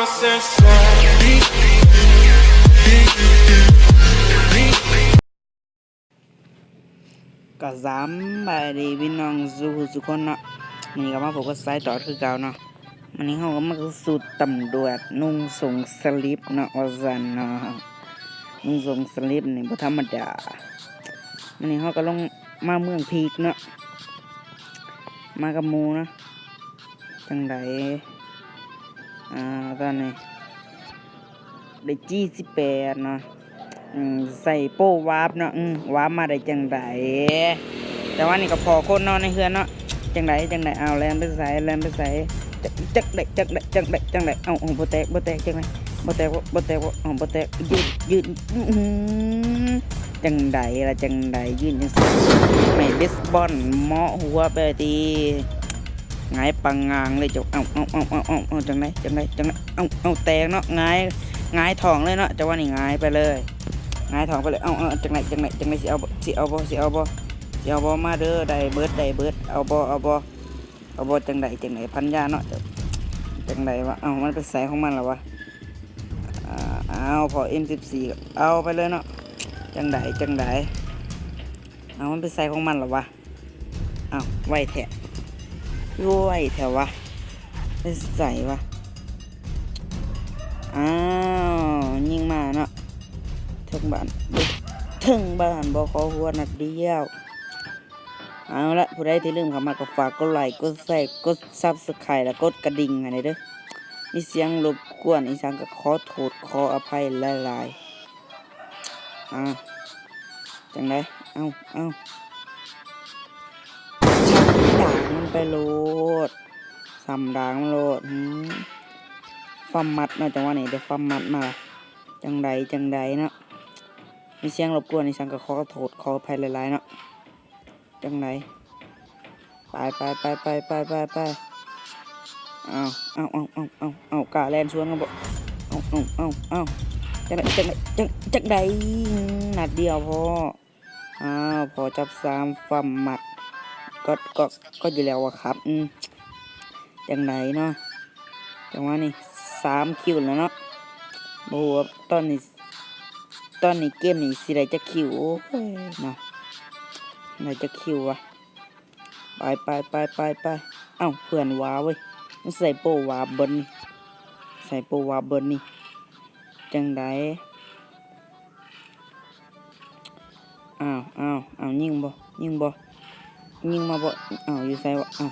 ກໍສຳບາຍດີພີ່ນ້ອງສູ່ຜູ້ສູ່ຄົນເນາະ, ມື້ນີ້ກໍມາພົບກັບສາຍຕອດຄືເກົ່າເນາະ. ມື້ນີ້ເຮົາກໍມາສູ່ຕຳຫຼວດນຸ່ງສົ້ງສະລິບເນາະ ວ່າຊັ້ນເນາະ, ນຸ່ງສົ້ງສະລິບນີ້ບໍ່ທຳມະດາ. ມື້ນີ້ເຮົາກໍລົງມາເມືອງພີກເນາະ, ມາກັບໝູ່ເນາະ. ຈັ່ງໃດ ອ່າ ຕອນນີ້ໄດ້ຈີ່ສິບແປດເນາະ, ອືມ ໃສ່ໂປ້ວາບເນາະ, ອືມ ວາບມາໄດ້ຈັ່ງໃດ? ແຕ່ວ່ານີ້ກໍພໍ້ຄົນເນາະໃນເຮືອນເນາະ. ຈັ່ງໃດ ຈັ່ງໃດ? ອ້າວ ແລ່ນໄປໃສ ແລ່ນໄປໃສ? ຈັກ ຈັກໄດ້ ຈັກໄດ້ ຈັກໄດ້ ຈັ່ງໃດ? ເອົ້າ ເອົ້າ ບໍ່ແຕກ ບໍ່ແຕກ ຈັ່ງໃດ? ບໍ່ແຕກ ບໍ່ແຕກ ບໍ່ແຕກ ບໍ່ແຕກ ຢືດ ຢືດ ອື ຈັ່ງໃດລະ ຈັ່ງໃດ? ຢືນຈັ່ງຊີ້ ໄມ້ເບສບອນເໝາະຫົວໄປຕິ ຫງາຍປາງງາງເລີຍເຈົ້າ. ເອົ້າ ເອົ້າ ເອົ້າ ເອົ້າ ເອົ້າ ເອົ້າ ຈັ່ງໃດ ຈັ່ງໃດ ຈັ່ງໃດ? ເອົ້າ ເອົ້າ ແຕກເນາະ, ຫງາຍ ຫງາຍທ້ອງເລີຍເນາະ, ຈັງຫວະນີ້ຫງາຍໄປເລີຍ ຫງາຍທ້ອງໄປເລີຍ. ເອົ້າ ເອົ້າ ຈັ່ງໃດ ຈັ່ງໃດ ຈັ່ງໃດ? ຊິເອົາບໍ່ ຊິເອົາບໍ່ ຊິເອົາບໍ່ ຊິເອົາບໍ່? ມາເດີ ໄດ້ເບິດ ໄດ້ເບິດ. ເອົາບໍ່ ເອົາບໍ່ ເອົາບໍ່? ຈັ່ງໃດ ຈັ່ງໃດ? ພັນຢາເນາະ, ຈັ່ງໃດວະ? ເອົ້າ ມັນໄປໃສຂອງມັນລະວະ? ອ້າວ ພໍ້ເອັມສິບສີ່ ເອົາໄປເລີຍເນາະ. ຈັ່ງໃດ ຈັ່ງໃດ? ເອົ້າ ມັນໄປໃສຂອງມັນລະວະ? ອ້າວ ໄວແທ້ ຄືໄວແທ້ວະ? ໄປໃສວະ? ອ້າວ ຍິງມາເນາະ ເທິງບ້ານ ເທິງບ້ານ ບໍ່ຂໍຫົວນັດດຽວ. ເອົາລະ ຜູ້ໃດທີ່ລືມເຂົ້າມາກໍຝາກກົດໄລ ກົດແຊ ກົດຊັບສະໄຄຣບ໌ ແລະ ກົດກະດິ່ງໃຫ້ແດ່ເດີ. ມີສຽງລົບກວນອີ່ຫຍັງກໍຂໍໂທດຂໍອະໄພຫຼາຍໆ. ອ່າ ຈັ່ງໃດ? ເອົ້າ ເອົ້າ ຊ້ຳດາກມັນໄປໂລດ ຊ້ຳດາກມັນໂລດ. ຫື ຟາມມັດເນາະ ຈັງຫວະນີ້ໄດ້ຟາມມັດມາ. ຈັ່ງໃດ ຈັ່ງໃດເນາະ? ມີສຽງລົບກວນອີ່ຫຍັງກໍຂໍໂທດຂໍອະໄພຫຼາຍໆເນາະ. ຈັ່ງໃດ? ໄປ ໄປ ໄປ ໄປ ໄປ ໄປ ໄປ. ເອົ້າ ເອົ້າ ເອົ້າ ກ້າແລ່ນສວນກັນບໍ່? ເອົ້າ ເອົ້າ ເອົ້າ ເອົ້າ ຈັ່ງໃດ ຈັ່ງໃດ ຈັ່ງ ຈັ່ງໃດ? ນັດດຽວພໍ້. ອ້າວ ພໍ້ຈັບສາມ ຟາມມັດ ກໍ ກໍ ກໍຢູ່ແລ້ວວ່າຄັບ. ອືມ ຈັ່ງໃດເນາະ? ຈັງຫວະນີ້ສາມຄິວແລ້ວເນາະ, ບໍ່ຮູ້ວ່າຕອນນີ້ ຕອນນີ້ເກມນີ້ຊິໄດ້ຈັກຄິວ. ໂອ້ຍເນາະ ໄດ້ຈັກຄິວວະ? ໄປ ໄປ ໄປ ໄປ ໄປ. ເອົ້າ ເພື່ອນວາບເວີຍ, ມັນໃສ່ໂປ້ວາບເບິດນີ້ ໃສ່ໂປ້ວາບເບິດນີ້. ຈັ່ງໃດ? ອ້າວ ອ້າວ ອ້າວ ຍິງບໍ່ ຍິງບໍ່ ຍິງມາບໍ່? ອ້າວ ຢູ່ໃສວະ? ອ້າວ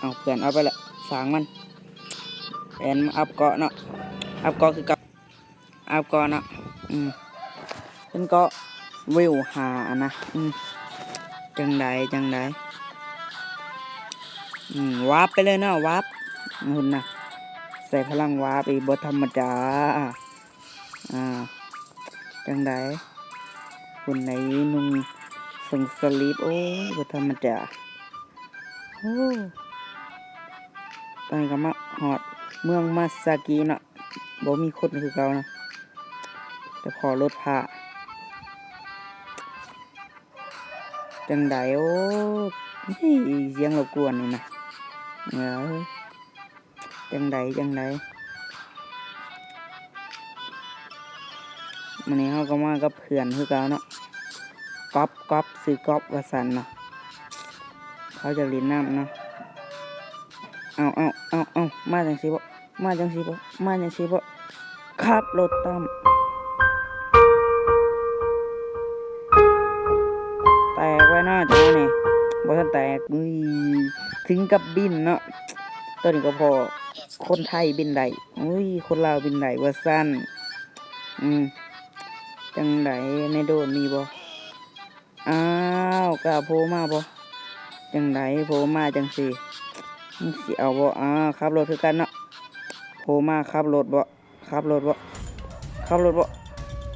ອ້າວ ເພື່ອນເອົາໄປລະ ຊ່າງມັນ. ແລ່ນມາອັບເກາະເນາະ ອັບເກາະຄືເກົ່າ ອັບເກາະເນາະ. ອືມ ເປັນເກາະເວວຫ້າຫັ້ນນະ. ອືມ ຈັ່ງໃດ ຈັ່ງໃດ? ອືມ ວາບໄປເລີຍເນາະ ວາບ ຫຸ້ນນະ ໃຊ້ພະລັງວາບອີກ ບໍ່ທຳມະດາ. ອ່າ ຈັ່ງໃດ? ຄົນໃດນຸ່ງເຊິ່ງສະລິບ ໂອ້ຍ ບໍ່ທຳມະດາ. ໂອ້ ຕອນນີ້ກໍມາຮອດເມືອງມາຊາກິເນາະ, ບໍ່ມີຄົນຄືເກົ່ານະ ແຕ່ພໍ້ລົດພ້າ. ຈັ່ງໃດ? ໂອ້ ສຽງລົບກວນນີ້ນະ ເອີ. ຈັ່ງໃດ ຈັ່ງໃດ? ມື້ນີ້ເຮົາກໍມາກັບເພື່ອນຄືເກົ່າເນາະ ກ໋ອບ ກ໋ອບ ຊື່ກ໋ອບວ່າຊັ້ນເນາະ. ເຂົາຢາກຫຼິ້ນນ້ຳເນາະ. ເອົາ ເອົາ ເອົາ ເອົາ ມາຈັ່ງຊີ້ບໍ? ມາຈັ່ງຊີ້ບໍ? ມາຈັ່ງຊີ້ບໍ? ຂັບລົດຕຳ ແຕກໄວ້ເນາະ ຈັງຫວະນີ້ ບໍ່ທັນແຕກ. ເອີຍ ເຖິງກັບບິນເນາະ. ຕອນນີ້ກໍພໍ້ຄົນໄທບິນໄດ້ ໂອ້ຍ ຄົນລາວບິນໄດ້ວ່າຊັ້ນ. ອືມ ຈັ່ງໃດ ໃນໂດຣນມີບໍ່? ອ້າວ ກ້າໂພມາບໍ່? ຈັ່ງໃດ ໂພມາຈັ່ງຊີ້ ມຶງຊິເອົາບໍ່? ອ້າວ ຂັບລົດຄືກັນເນາະ ໂພມາ ຂັບລົດບໍ່? ຂັບລົດບໍ່? ຂັບລົດບໍ່?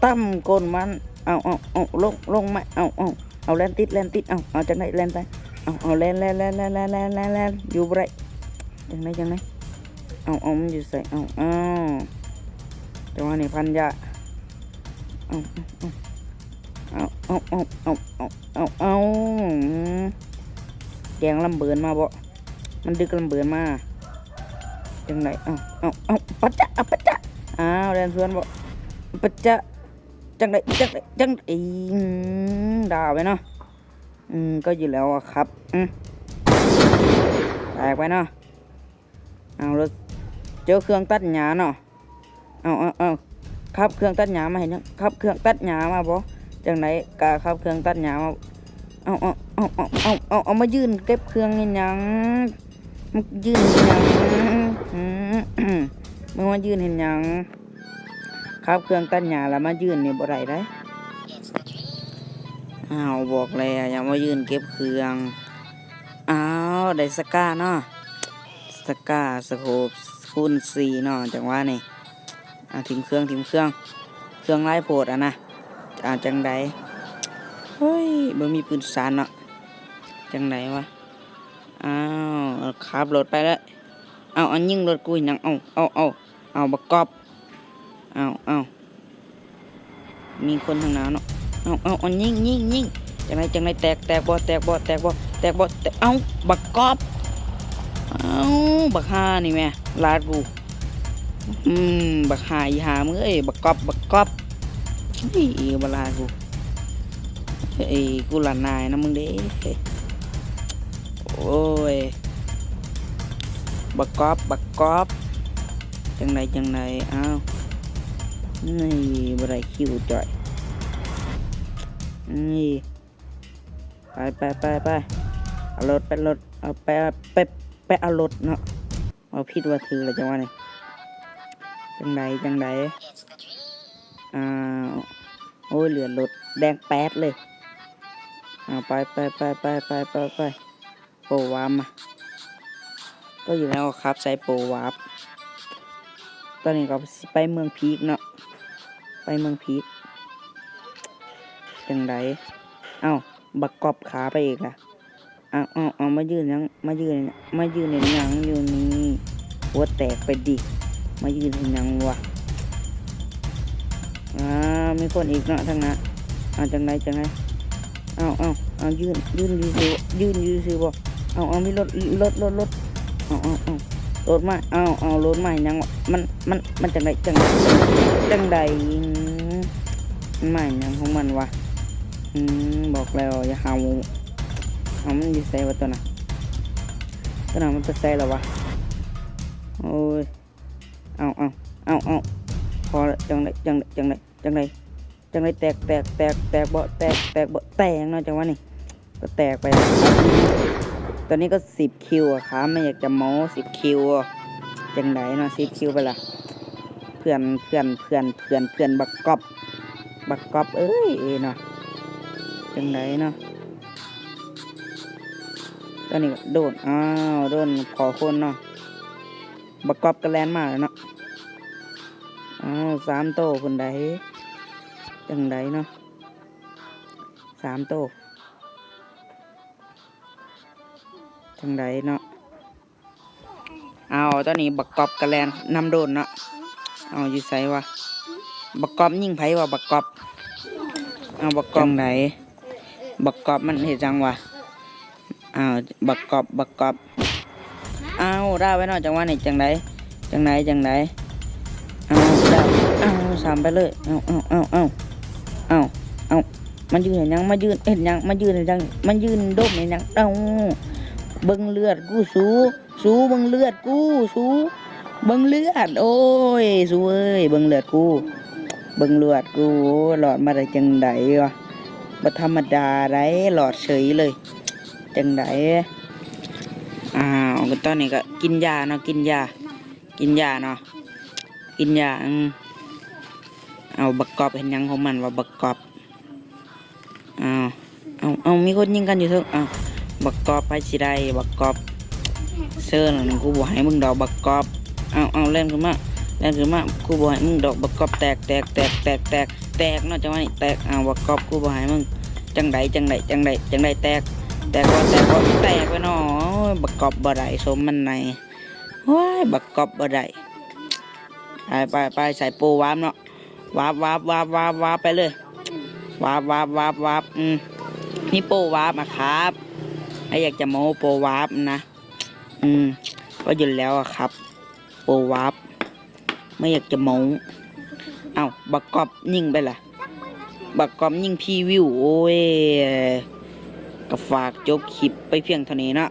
ຕຳກົ້ນມັນ. ເອົາ ເອົາ ເອົາ ລົງ ລົງມາ. ເອົາ ເອົາ ເອົາ ແລ່ນຕິດ ແລ່ນຕິດ. ເອົາ ເອົາ ຈັ່ງໃດ ແລ່ນໄປ. ເອົາ ເອົາ ແລ່ນ ແລ່ນ ຢູ່ບໍ່ໄດ້. ຈັ່ງໃດ ຈັ່ງໃດ? ເອົາ ເອົາ ມັນຢູ່ໃສ? ເອົາ ເອົາ ຈັງຫວະນີ້ພັນຢາ. ເອົາ ເອົາ ເອົາ ເອົາ ແກງລຳເບີນມາບໍ່? ມັນດຶກລຳເບີນມາ. ຈັ່ງໃດ? ເອົາ ເອົາ ເອົາ ປັດຈະ ເອົາ ປັດຈະ ອ້າວ ແລ່ນສວນບໍ່? ປັດຈະ ຈັ່ງໃດ? ຈັ່ງໃດ? ຈັ່ງໃດ? ອືມ ດາວໄປເນາະ. ອືມ ກໍຢູ່ແລ້ວອະຄັບ. ອືມ ແຕກໄປເນາະ. ເອົາ ລົດ ເຈີເຄື່ອງຕັດຫຍ້າເນາະ. ເອົາ ເອົາ ເອົາ ຂັບເຄື່ອງຕັດຫຍ້າມາເຮັດຫຍັງ? ຂັບເຄື່ອງຕັດຫຍ້າມາບໍ່? ຈັ່ງໃດກະຂັບເຄື່ອງຕັດຫຍ້າມາ. ເອົາ ເອົາ ເອົາ ເອົາ ເອົາ ເອົາ ເອົາ ມາຢືນເກັບເຄື່ອງເຮັດຫຍັງ? ມາຢືນເຮັດຫຍັງ? ຫືມ ມຶງມາຢືນເຮັດຫຍັງ? ຂັບເຄື່ອງຕັດຫຍ້າແລ້ວມາຢືນນີ້ບໍ່ໄດ້ເດ້. ອ້າວ ບອກແລ້ວຢ່າມາຢືນເກັບເຄື່ອງ. ອ້າວ ໄດ້ສະກາເນາະ ສະກາສະໂຄບຄູນສີ່ເນາະ ຈັງຫວະນີ້. ອ່າ ຖິ້ມເຄື່ອງ ຖິ້ມເຄື່ອງ ເຄື່ອງຫຼາຍໂພດອະນະ. ອ່າ ຈັ່ງໃດ? ເຮີ້ຍ ບໍ່ມີປືນສານເນາະ. ຈັ່ງໃດວະ? ອ້າວ ຂັບລົດໄປເລີຍ. ເອົາ ເອົາ ຍິງລົດກູເຮັດຫຍັງ? ເອົາ ເອົາ ເອົາ ເອົາ ບັກກອບ. ເອົາ ເອົາ ມີຄົນທາງໜ້າເນາະ. ເອົາ ເອົາ ເອົາ ຍິງ ຍິງ ຍິງ. ຈັ່ງໃດ? ຈັ່ງໃດ? ແຕກ ແຕກບໍ່? ແຕກບໍ່? ແຕກບໍ່? ແຕກບໍ່? ແຕກ ເອົາ ບັກກອບ. ເອົາ ບັກຫ່ານີ້ແມ່ ລາດກູ. ອືມ ບັກຫ່າ ອີຫ່າມຶງເອີຍ ບັກກອບ ບັກກອບ. ອີ ບໍ່ລາດກູ. ເອີຍ ກູລະນາຍນຳມຶງເດ້. ໂອ້ຍ ບັກກອບ ບັກກອບ. ຈັ່ງໃດ? ຈັ່ງໃດ? ອ້າວ ນີ້ ບໍ່ໄດ້ຄິວຈ່ອຍ. ນີ້ ໄປ ໄປ ໄປ ໄປ ເອົາລົດ ໄປລົດ ເອົາໄປ ໄປ ໄປເອົາລົດເນາະ. ເອົາ ຜິດວ່າຖືກແລ້ວຈັງຫວະນີ້. ຈັ່ງໃດ? ຈັ່ງໃດ? ອ້າວ ໂອ້ຍ ເຫຼືອລົດແດງແປດເລີຍ. ເອົາ ໄປ ໄປ ໄປ ໂປວາມມາ. ກໍຢູ່ແລ້ວ ຂັບໃສ່ໂປວາບ. ຕອນນີ້ກໍຊິໄປເມືອງພີກເນາະ ໄປເມືອງພີກ. ຈັ່ງໃດ? ເອົ້າ ບັກກອບຂາໄປອີກລະ. ເອົາ ເອົາ ເອົາ ມາຢືນຫຍັງ? ມາຢືນ ມາຢືນເຮັດຫຍັງຢູ່ນີ້? ຫົວແຕກໄປດິ ມາຢືນເຮັດຫຍັງວະ? ອ້າວ ມີຄົນອີກເນາະທາງໜ້າ. ເອົາ ຈັ່ງໃດ ຈັ່ງໃດ? ເອົາ ເອົາ ເອົາ ຢືນ ຢືນຢູ່ຊື່ ຢືນຢູ່ຊື່ບໍ່? ເອົາ ເອົາ ມີລົດ ລົດ ລົດ ລົດ. ເອົາ ເອົາ ເອົາ ລົດມາ. ເອົາ ເອົາ ລົດມາຫຍັງວະ? ມັນ ມັນ ມັນຈັ່ງໃດ ຈັ່ງໃດ ຈັ່ງໃດ? ມັນມາຫຍັງຂອງມັນວະ? ອືມ ບອກແລ້ວຢ່າເຫົ່າ. ເອົາ ມັນຢູ່ໃສວະຕົວນັ້ນ? ຕົວນັ້ນມັນໄປໃສແລ້ວວະ? ໂອ້ຍ ເອົາ ເອົາ ເອົາ ເອົາ ພໍລະ. ຈັ່ງໃດ ຈັ່ງໃດ ຈັ່ງໃດ ຈັ່ງໃດ ຈັ່ງໃດ? ແຕກ ແຕກ ແຕກ ແຕກບໍ່? ແຕກ ແຕກບໍ່? ແຕກເນາະ ຈັງຫວະນີ້ກໍແຕກໄປ. ຕອນນີ້ກໍສິບຄິວອະ ຂ້າບໍ່ຢາກຈະໂມ້ ສິບຄິວ. ຈັ່ງໃດເນາະ ສິບຄິວໄປລະ ເພື່ອນ ເພື່ອນ ເພື່ອນ ເພື່ອນ ເພື່ອນ ບັກກອບ ບັກກອບເອີຍເນາະ. ຈັ່ງໃດເນາະ? ຕອນນີ້ໂດນ ອ້າວ ໂດນພໍຄົນເນາະ. ບັກກອບກໍແລ່ນມາແລ້ວເນາະ. ອ້າວ ສາມໂຕພຸ້ນໃດ໋. ຈັ່ງໃດເນາະ? ສາມໂຕ ຈັ່ງໃດເນາະ? ອ້າວ ຕອນນີ້ບັກກອບກໍແລ່ນນຳໂດນເນາະ. ເອົາ ຢູ່ໃສວະ? ບັກກອບຍິງໃຜວະ ບັກກອບ? ເອົາ ບັກກອບ ຈັ່ງໃດ? ບັກກອບມັນເຮັດຫຍັງວະ? ອ້າວ ບັກກອບ ບັກກອບ. ອ້າວ ດາວໄວ້ເນາະ ຈັງຫວະນີ້. ຈັ່ງໃດ ຈັ່ງໃດ ຈັ່ງໃດ? ອ້າວ ດາວ ອ້າວ ສາມໄປເລີຍ. ເອົາ ເອົາ ເອົາ ເອົາ ເອົາ ເອົາ ມາຢືນເຮັດຫຍັງ? ມາຢືນເຮັດຫຍັງ? ມາຢືນເຮັດຫຍັງ? ມາຢືນດົມເຮັດຫຍັງ? ເອົາ ເບິ່ງເລືອດກູ ສູ ສູ ເບິ່ງເລືອດກູ ສູ ເບິ່ງເລືອດ. ໂອ້ຍ ສູເອີຍ ເບິ່ງເລືອດກູ ເບິ່ງເລືອດກູ. ໂອ້ຍ ລອດມາໄດ້ຈັ່ງໃດວະ? ບໍ່ທຳມະດາໃດ໋ ລອດເສີຍເລີຍ. ຈັ່ງໃດ? ອ້າວ ຕອນນີ້ກໍກິນຢາເນາະ ກິນຢາ ກິນຢາເນາະ ກິນຢາ. ອືມ ເອົາ ບັກກອບເຮັດຫຍັງຂອງມັນວະ ບັກກອບ? ອ້າວ ເອົາ ເອົາ ມີຄົນຍິງກັນຢູ່ເທິງ. ອ້າວ ບັກກອບ ໃຜຊິໄດ້ບັກກອບ? ເຊີນ ກູບໍ່ໃຫ້ມຶງດອກບັກກອບ. ເອົາ ເອົາ ແລ່ນຂຶ້ນມາ ແລ່ນຂຶ້ນມາ ກູບໍ່ໃຫ້ມຶງດອກບັກກອບ. ແຕກ ແຕກ ແຕກ ແຕກ ແຕກ ແຕກເນາະ ຈັງຫວະນີ້ແຕກ. ອ້າວ ບັກກອບ ກູບໍ່ໃຫ້ມຶງ. ຈັ່ງໃດ ຈັ່ງໃດ ຈັ່ງໃດ ຈັ່ງໃດ? ແຕກ ແຕກບໍ່ ແຕກບໍ່ ແຕກໄປເນາະ. ໂອ້ຍ ບັກກອບບໍ່ໄດ້ ສົມມັນໃນ. ໂອ້ຍ ບັກກອບບໍ່ໄດ້. ໄປ ໄປ ໄປ ໃສ່ໂປວາບເນາະ. ວາບ ວາບ ວາບ ວາບ ວາບໄປເລີຍ. ວາບ ວາບ ວາບ ວາບ. ອືມ ມີໂປວາບມາຄັບ ໃຜຢາກຈະໂມ້ໂປວາບນະ. ອືມ ກໍຢູ່ແລ້ວອະຄັບ. ບໍ່ວາບ ບໍ່ຢາກຈະເມົາ. ເອົ້າ ບັກກອບຍິງໄປລະ ບັກກອບຍິງພຣີວິວ. ໂອ້ຍ ກໍຝາກຈົບຄລິບໄປພຽງເທົ່ານີ້ເນາະ.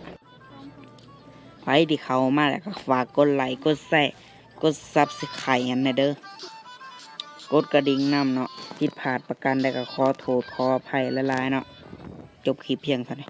ໃຜທີ່ເຂົ້າມາແລ້ວກໍຝາກກົດໄລ ກົດແຊ ກົດຊັບສະໄຄຣບ໌ໃຫ້ແດ່ເດີ ກົດກະດິ່ງນຳເນາະ. ຜິດພາດປະການໃດກໍຂໍໂທດຂໍອະໄພຫຼາຍໆເນາະ. ຈົບຄລິບພຽງເທົ່ານີ້.